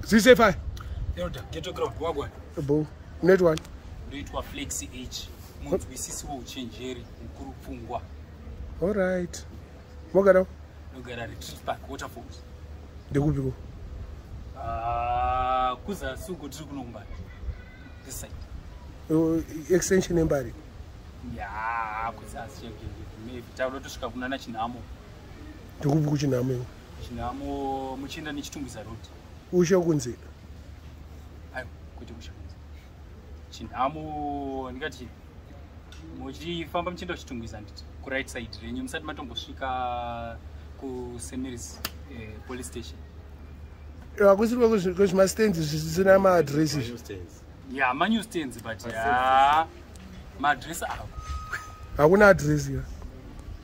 Zisefai. Elder, ghetto crowd, wagwan. Bo. Net one. Ndoitwa Flexi H. Munzwisisi weuchenjeri, mukuru pfungwa. All right. Mogara? Ndogara Retreat Park, Waterfalls. Ndekupiko? Ah, kuzasi uko tiri kuno kumbari. This side. Extension yembari. Ya, kuzasi chenge. Maybe takuda tosvika kunana Chinhamo. Ndekupi kuChinhamo iko? Chinhamo muchienda neChitungwiza road. Ushe kunze. Aiwa, kwete ushe kunze. Chinhamo ndingati muchifamba muchienda kuChitungwiza nditi kuright side renyu musati matombosvika kuSt Mary's police station. Hakusiri kwezvimastands zvisina maadress izvi? Ya, manew stands, but ya maadress ako. Hakuna adress ya.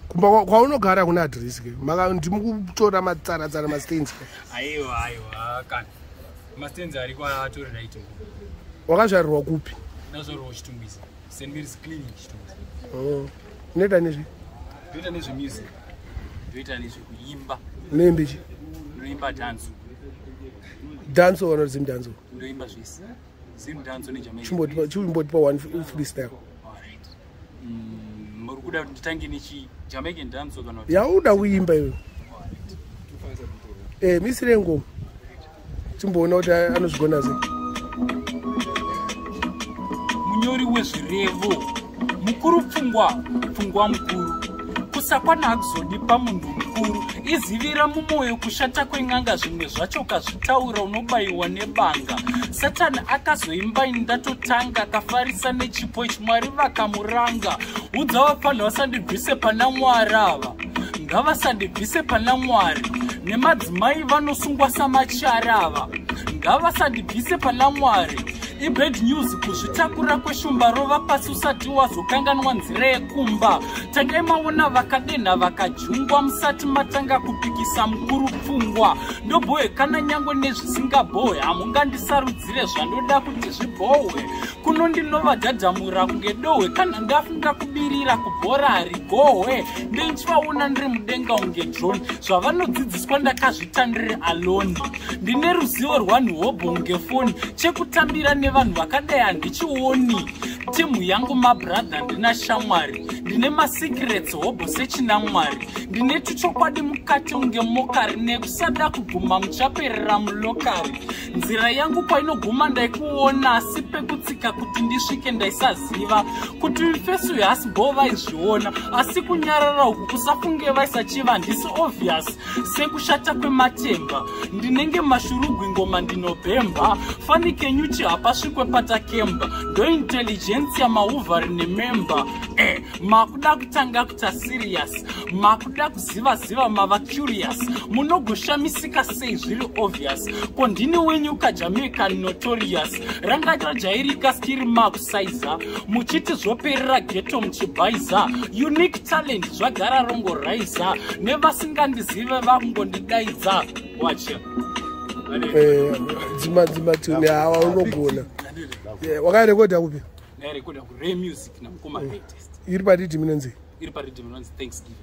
Kumba kwaunogara hakuna adress ke. Maka ndimukutora matsara-tsara mastands. Aiwa, aiwa, kana mastands ariko atori right uko. Wakazvarirwa kupi? Ndazvarirwa kuChitungwiza, St Mary's Clinic, Chitungwiza. Oh. Unoita nezvi? Ndoita nezvemusic, ndoita nezvekuimba. Unoimba ichi? Ndoimba dance. Dance or Zim dance? Ndoimba zvese, Zim dance neJamaica. Chimbotipa one freestyle. Alright. Muri kuda kuti nditange nechi Jamaican dance kana kuti Yauda kuimba iwe. Misire ngoma. Timboona kuti anozvigona sei. Munyori wezvirevo, mukuru pfungwa, pfungwa mukuru, kusakwana hakuzodi pamunhu mukuru. Izivira mumwoyo kushata kwen'anga, zvimwe zvacho ukazvitaura unobayiwa nebanga. Satani akazoimba ndatotanga, akafarisa nechipo ichi, Mwari vakamuranga. Udza vapfanha vasandibvise pana Mwari, ava ngavasandibvise pana Mwari. Nemadzimai vanosungwa samachara, ava ngavasandibvise pana Mwari. Ibad news kuzvitakura kweshumba, rova pasi usati wazokanganwa nzira yekumba. Tangai maona vakadenha vakajungwa musati matanga kupikisa mukuru pfungwa. Ndobhoe kana nyange nezvisingabhoe, hamungandisarudzire zvandoda kuti zvibhohwe. Kuno ndinovadhadhamura kunge dohwe, kana ndafunga kubirira kubhora harigohwe. Ndinchivaona ndiri mudenga unge drone, zvavanodzidziswa ndakazvita ndiri alone. Ndine ruzivo rwanhu unge foni, chekutambira nevanhu vakadai handichioni. Timu yangu mabrother, ndina shamwari, ndine masecrets hobho sechinamwari. Ndine tuchokwadi mukati unge mokari, nekusada kuguma muchaperera mulokari. Nzira yangu painoguma ndaikuona, asi pekutsika kuti ndisvike ndaisaziva. Kuti mufesu hasi bo vaizviona, asi kunyarara uku kusafunge vaisachiva. Handisi obvious sekushata kwematemba, ndinenge mashurugwi, ngoma ndinobhemba. Fanike nyuchi hapasvikwe patakemba, ndointelligence yamauvari nememba. Makuda kutanga kuta serious, makuda kuziva-ziva, mava curious, munogoshamisika sei zviri obvious? Ko ndini wenyu kaJamaican notorious, ranga rajairika skiri makusaiza, muchiti zvoperera ghetto muchibhaiza. Unique talent zvagara rongoraisa, nevasingandizive vakungondidaidza wacha. Dzima dzima tune hawa unogona. Wakarekodha kupi? Ndairekodha kuRay Music namukoma Latest. Iri pariddim inonzi? Iri pariddim inonzi Thanksgiving.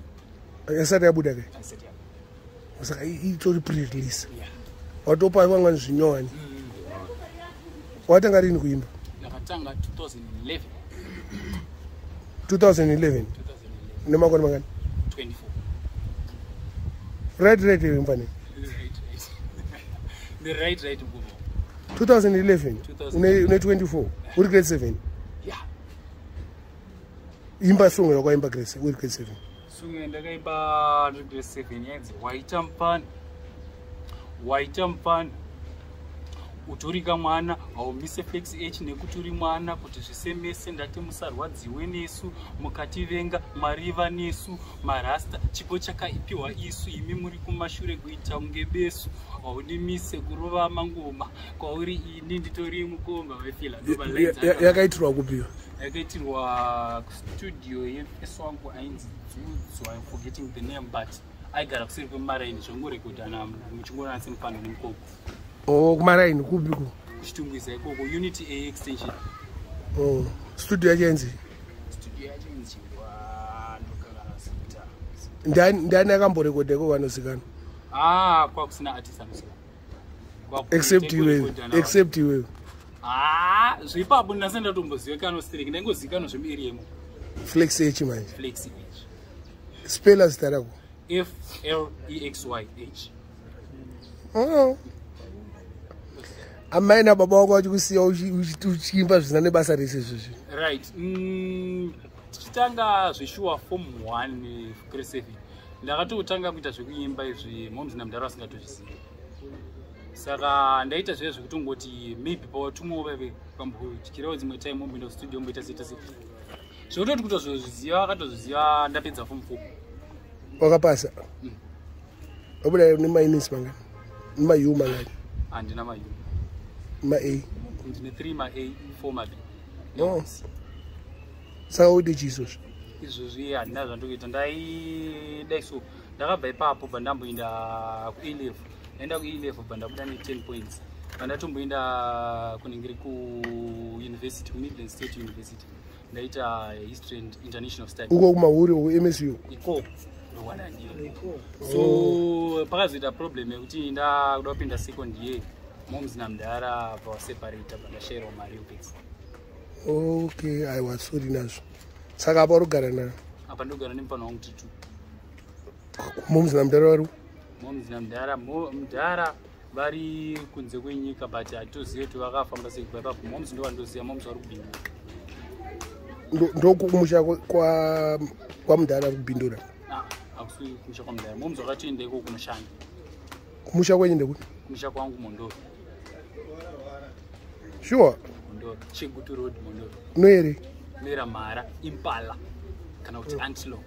Yasati yabuda ke? Asati yabuda. Saka itori pre-release? Yeah. Watopa vamwani zvinyowani. Watanga rini kuimba? Ndakatanga 2011. 2011? 2011. Nemakore mangani? 24. Right, iwe mfane. Right, the right mukoma. 2011? 2011. Une 24, uri grade 7? Yeah. Imba song yakwaimba grade uri grade 7. Song yandakaimba ndiri grade 7 yainzi "Waita Mufana". Waita mufana, utorika mwana, haumise Flex H nekuti uri mwana kuti zvisemese. Ndati musarwadziwe nesu, mukativenga mariva nesu marasta. Chipo chakaipiwa isu, imi muri kumashure kuita kunge besu. Haundimise kurova mangoma kwauri, ini nditori mukoma wefila. Yakaitirwa kupiwa? Yakaitirwa kustudio yefeso wangu ainzi Dzudzo, I'm forgetting the name, but aigara kuseri kwemaraini, zvangorekodhana muchingoona semufana nemukoko. O, kumaraini kupi ko? KuChitungwiza ikoko, Unit A extension. Oh, studio yacho yainzi? Studio yacho inzi ndokakana zita. Ndani akamborekodha iko vanozikanwa? Ah, kwakusina artist anozikanwa. Except iwewe, except iwewe. Ah, zveipapo ndinasa ndatombozivikanwa stereki, ndaingozivikanwa zvemuarea imo. Flex H manje. Flex H. Spela zita rako. F L E X Y H. Oh. Amai nababa wako vachikusiya uchiimba zvisina nebasa rese izvozvi. Right. Tichitanga zveshuwa form 1 grade 7 ndakatotanga kuita zvekuimba izvi moms namudhara vasingatozvizivi. Saka ndaita zviya zvekutongoti maybe pawatumwawo vaive vambotyirawo dzimwe time omboenda kustudio omboita seita sei, zvekutoti kutozozviziva vakatozviziva ndapedza form 4. Wakapasa? Wabuda nemainus mangani, nemaU mangani? Handina maU. Ma-A? Ndine 3 ma-A, 4 ma-B. Oh. Saka uite chii izvozvo? Izvozvi handina zvandikuita, ndaidai so ndakabva ipapo bva ndamboenda kuA level. Ndaenda kuA level bva ndabuda ne10 points, bva ndatomboenda kunenge ri kuuniversity, kuMidland State University, ndaita history and international studies. Uko kumahuri uko MSU? Ikoko ndokwanandiri. So pakazoita problem yekuti ndakuda kupinda second year, moms namudhara vaseparata, bva ndashayirwa mari yekupedzisa. Okay, aiwa, sorry nazvo. Saka apa uri kugara na? Apa ndogara nemufana wangu Titu. Moms namudhara vari? Moms namudhara, mudhara vari kunze kwenyika, but hatitozive kuti vakafamba sei kubva ipapo. Moms ndo vandoziva, moms vari kuBindura. Ndokumusha kwamudhara kuBindura? Ah, hakusi kumusha kwamudhara, moms vakatoenda iko kunoshanda. Kumusha kwenyu ndekuti? Kumusha kwangu Mondoro. Sure? Mondoro, Chegutu Road, Mondoro. Noere? Noera mhara, impala kana kuti antelope.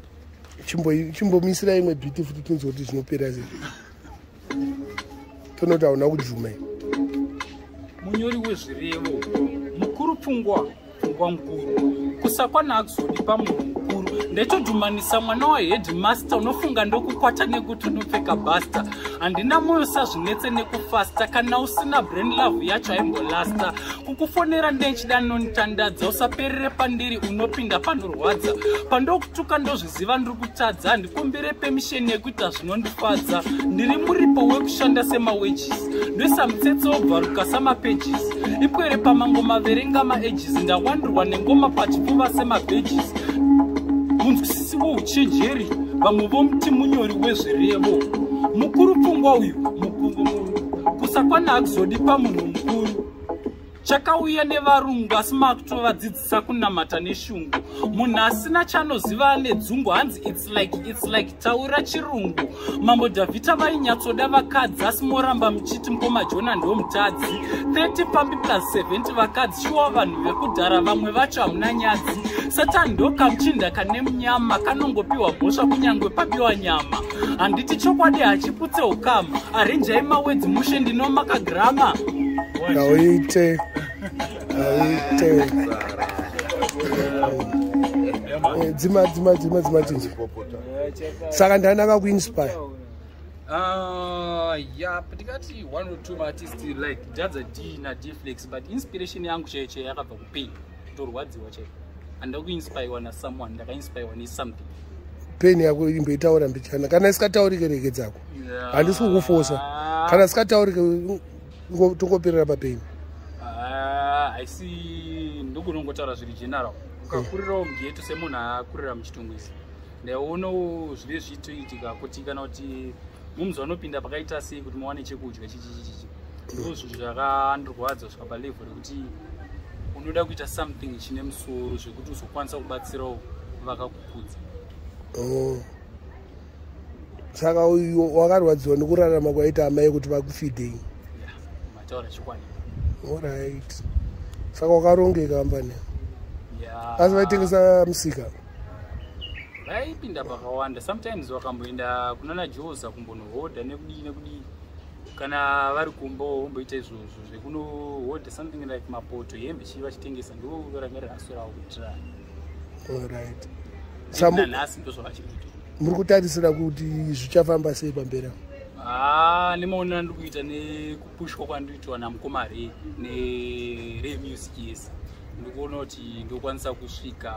Chimbomisira imwe beat futi tinzwa kuti zvinopera sei. Tonoti hauna kujuma. Munyori wezvirevo mukuru, pfungwa pfungwa mukuru, kusakwana hakuzodi pamunhu mukuru. Ndaitodhumanisa mwana waheadmaster, unofunga ndokukwata nekuti unopfeka basta. Handina mwoyo sazvinetse nekufasta, kana usina brain love yacho haimbolasta. Kukufonera ndechida nonitandadza, usaperere pandiri, unopinda panorwadza. Pandokutuka ndozviziva ndiri kutadza, handikumbire permission yekuita zvinondifadza. Ndiri muripo wekushanda semawages, ndoisa mutsetse wobvaruka samapages. Ipwere pamangoma, verenga maages, ndawandirwa nengoma pachipfuva semabheges. Munzwisisi wouchenjeri, vamwe vomuti munyori wezvirevo mukuru, pfungwa uyu mukuru, kusakwana hakuzodi pamunhu mukuru. Chakauya nevarungu asi makutovadzidzisa kunamata neshungu. Munhu asina chanoziva ane dzungu, hanzi it's like, it's like, taura chirungu. Mambo Dhavhita vainyatsoda vakadzi, asi moramba muchiti mukoma Jona ndo mutadzi. 30 pambi plus 70 vakadzi, shuwa vanhu vekudhara vamwe vacho hamuna nyadzi. Satani ndokamuchinda kane munyama, kanongopiwa mhosva kunyange pabiwa nyama. Handiti chokwadi hachiputse ukama? Arenjai mawedzi mushe, ndinomakagirama. Hauite, hauite. Dzima, dzima, dzima, dzima tinzwa. Saka ndani akakuinspire? Yeah, ndikati one or two artist like Dadza D naDflex, but inspiration yangu chaiyo chaiyo yakabva kupain, kutorwadziwa chaiko. Handida kuinspirewa nasomeone, ndakainspirewa nesomething. Pain yako imboitaura mbichana, kana isikataurike rege dzako, handisi kukufosa. Kana isikataurike tongoperera papain. Ah, haisi, ndokunongotaura zviri general. Ukakurirawo mughetto, semunhu akurira muChitungwiza, ndaionawo zvive zviitoitika kuti kana kuti mumzi vanopinda pakaita sei kuti muwane chekudya, chichichichichi. Ndo zvinhu zvakandirwadza kusvika palevel rekuti unoda kuita something chine musoro zvekuti uzokwanisa kubatsirawo vakakukudza. Oh. Saka uyu wakarwadziwa nekurarama kwaita amai kuti vakufidhei? Yeah, mataura chokwadi. Alright, saka wakarongeka kambani? Yeah. Asi vaitengesa musika? Vaipinda pakawanda. Sometimes vakamboenda kunana Joza kumbonohodha nekudii nekudii. Kana vari kumba vomboita izvozvo zvekunohodha something like mapoto, hembe, chii, vachitengesa. Ndo ranga riraso ravo kuitira. Alright. Nanhasi ndo zvavachiri kuita. Muri kutarisira kuti zvichafamba sei pamberi apo? Ah, nemaonero andiri kuita nekupushwa kwandinoitwa namukoma Re neRe Music, yes, ndikuona kuti ndokwanisa kusvika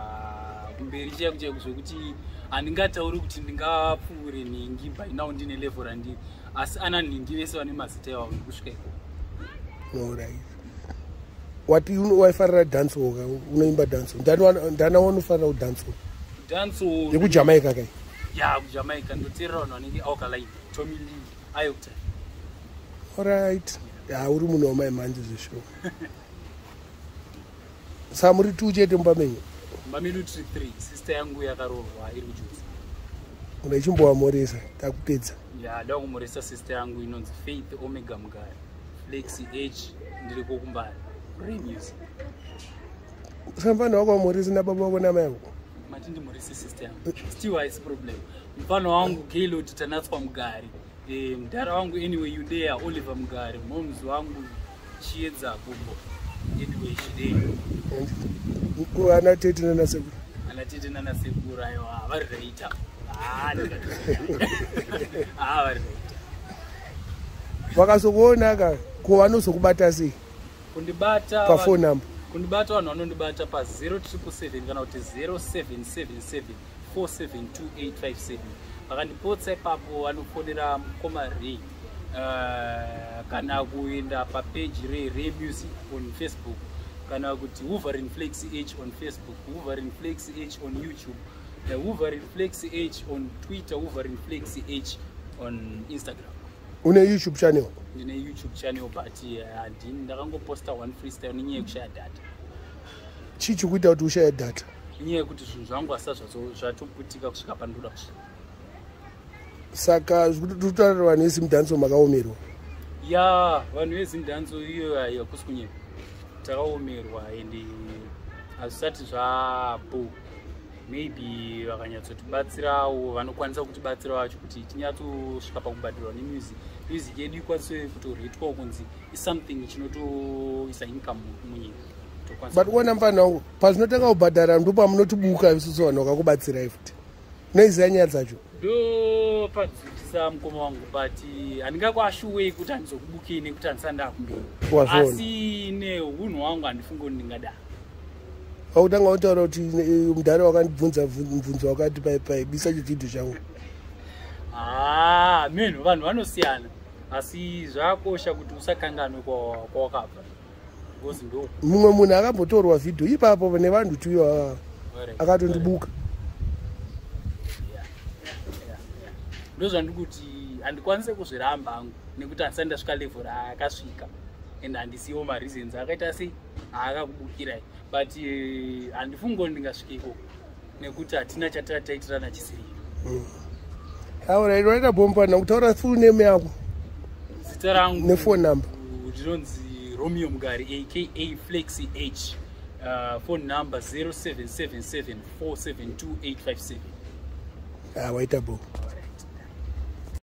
kumberi chaiko chaiko, zvekuti handingatauri kuti ndingapfuure nhingi. By now ndine level randiri, asi ana nhingi vese vane mazita ivavo ndikusvika ikoko. Alright. Wati waifarira dancehall ka, unoimba dancehall. Ndana wanofarira kudancehall? Dancehall. Yekujamaica kai? Ya, kuJamaica ndoteerera vanhu vanenge Alkaline, Tommy Lee, I-Octane. Alright. Ya, uri munhu wamai manje zveshuwa. Saka muri two chete mumba menyu? Mumba medu tiri 3. Sister yangu yakaroorwa, iri kuJozi. Unaichimbowamhoresa, takupedza. Ya, da kumhoresa sister yangu inonzi Faith Omega Mugari, Flexi H, ndiriko kuMbare, Ray Music. Saka mufana wako wamhoresi nababa vako namai vako? Mati ndimhorese sister yangu, still haisi problem. Mufana wangu Gaylord Tanatswa Mugari, mudhara wangu anyway Yudea Oliver Mugari, moms wangu Chiedza Gumbo, anyway Chidei. Ana tete nanasekuru? Ana tete nanasekuru, aiwa, vari raita. Vari raita. Vakazokuona ka, ko vanozokubata sei? Kundibata? Pafone number. Kundibata, vanhu vanondibata pa0777 kana kuti 0777 472857. Vakandipotsa ipapo, vanofonera mukoma Ray, kana kuenda papeji reRay Music on Facebook, kana kuti Wolverine Flex H on Facebook, Wolverine Flex H on YouTube, Wolverine Flex H on Twitter, Wolverine Flex H on Instagram. Une YouTube channel? Ndine YouTube channel, but handini, ndakangoposta one freestyle nenyaya yekushaya data. Chii chikuita kuti ushaye data? Inyaya yekuti zvinhu zvangu hasa zvatoputika kusvika pandoda kusvika. Saka kutaurira vanhu veZimdancehall, makaomerwa? Ya, vanhu veZimdancehall iyo hakusi kunyepa, takaomerwa ende hazvisati zvabo. Maybe vakanyatsotibatsirawo, vanokwanisa kutibatsira vacho kuti tinyatsosvika pakubhadharwa nemusic, music yedu ikwanise kutoretwawo kunzi isomething chinotoisa income munyika. But kuona mufana wangu, pazvinotanga kubhadhara ndopamunotibuka isusu vanhu vakakubatsirai futi. Unoiziva nyaya dzacho? Ndo panzwitisa, mukoma wangu, but handingakuashuwei kuti handizokubukei nekuti handisati ndakumberi. Wazviona. Asi neunhu hwangu handifungi kuti ndingadaro. Wakutanga kutaura kuti mudhara wakandibvunza mubvunzo wakati pai pai, bisa chivhidhio changu. Ah, menhu vanhu vanosiyana, asi zvakakosha kuti usakanganwe kwawakabva because ndo Mumwe munhu akambotorwa vhidhio ipapo nevanhu tuyo, akatondibuka. Ndo zvandiri kuti handikwanise kuzviramba hangu nekuti handisati ndasvika level raakasvika and handisiwo mareasons akaita sei aakakubukirai, but handifungi kuti ndingasvika ikoko nekuti hatina chatataitirana chisiriyo. Alright, waita bomba kutaura full name yako. Zita rangu Nephone number. ndinonzi Romeo Mugari, aka Flexi H, phone number 0777 472857. Ah, waita bomba.